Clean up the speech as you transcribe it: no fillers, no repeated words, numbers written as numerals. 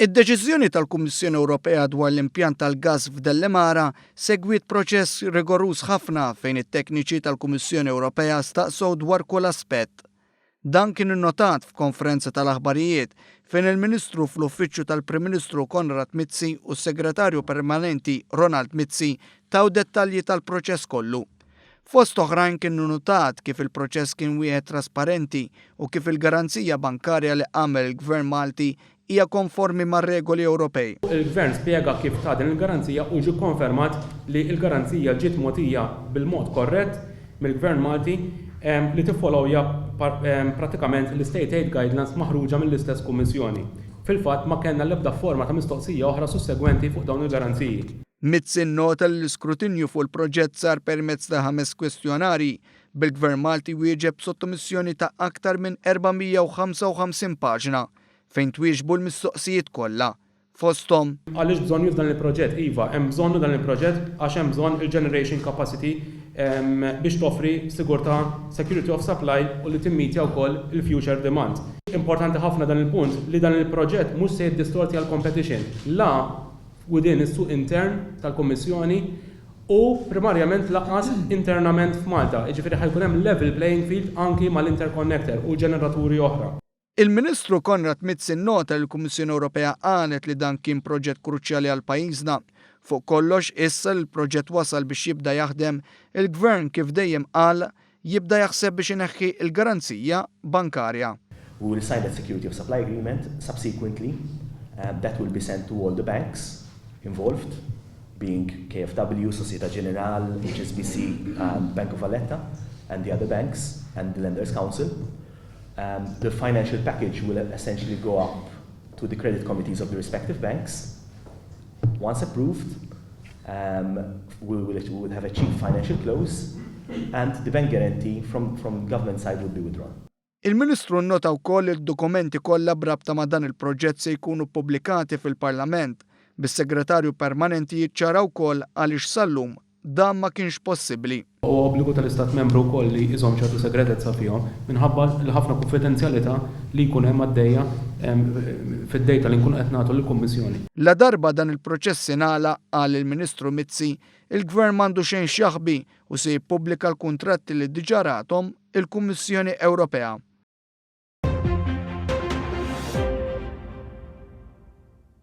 Id-deċiżjoni tal-Kummissjoni Ewropea dwar l-impjant tal-gass f'Dellemara segwiet proċess rigoruż ħafna fejn it-tekniċi tal-Kummissjoni Ewropea staqsow dwar kull aspett. Dan kien innotat f'konferenza tal-aħbarijiet fejn il-Ministru fl-Uffiċċju tal-Prim Ministru Konrad Mizzi u s-Segretarju Permanenti Ronald Mizzi taw dettalji tal-proċess kollu. Fost oħrajn kien innotat kif il-proċess kien wieħed trasparenti u kif il-garanzija bankarja li għamel il-Gvern Malti hija konformi mar-regoli Ewropej. Il-Gvern spjega kif ta din il-garanzija u ġie kkonfermat li l-garanzija ġiet mogħtija bil-mod korrett mill-Gvern Malti li tiffolowja prattikament l-State Aid Guidelines maħruġa mill-istess Kummissjoni. Fil-fatt ma kellna l-ebda forma ta' mistoqsija oħra sussegwenti fuq dawn il-garanziji. Mizzi nnota li l-iskrutinju fuq il-proġett sar permezz ta' ħames kwestjonarji, bil-Gvern Malti wieġeb b'sottomissjoni ta' aktar minn 455 paġna fejn twieġbu l-mistoqsijiet kollha, fosthom. Għaliex bżonnjuż dan il-proġett? Iva, hemm bżonnu dan il-proġett għax hemm bżonn il-generation capacity biex toffri sigurtà, security of supply u li timmitja wkoll il-future demand. Importanti ħafna dan il-punt li dan il-proġett mhux se jiddistortja l-competition la within is-suq intern tal-Kummissjoni u primarjament lanqas internament f'Malta, jiġifieri ħa jkun hemm level playing field anki mal-interconnector u ġeneraturi oħra. Il-Ministru Konrad Mizzi nnota li l-Kummissjoni Ewropea qalet li dan kien proġett kruċjali għal pajjiżna. Fuq kollox, issa li l-proġett wasal biex jibda jaħdem, il-Gvern kif dejjem qal, jibda jaħseb biex ineħħi l-garanzija bankarja. We will sign that security of supply agreement subsequently that will be sent to all the banks involved, being KfW, Societe Generale, HSBC, Bank of Valletta and the other banks and the Lenders Council. The financial package will essentially go up to the credit committees of the respective banks. Once approved, we will have achieved financial close and the bank guarantee from government side will be withdrawn. Il-Ministru nnota wkoll li d-dokumenti kollha b'rabta ma' dan il-proġett se jkunu ppubblikati fil-Parlament, bis-Segretarju Permanenti jiċċara wkoll għaliex sal-lum dan ma kienx possibbli. Huwa obbligu tal-Istat Membru wkoll li jżomm ċertu segretezza fihom minħabba l-ħafna kunfidenzjalità li jkun hemm għaddejja fid-dejta li nkunu qed nagħtu lill-Kummissjoni. Ladarba dan il-proċess ingħalaq, qal il-Ministru Mizzi, il-Gvern m'għandu xejn x'jaħbi u se jippubblika l-kuntratti li diġà rathom il-Kummissjoni Ewropea.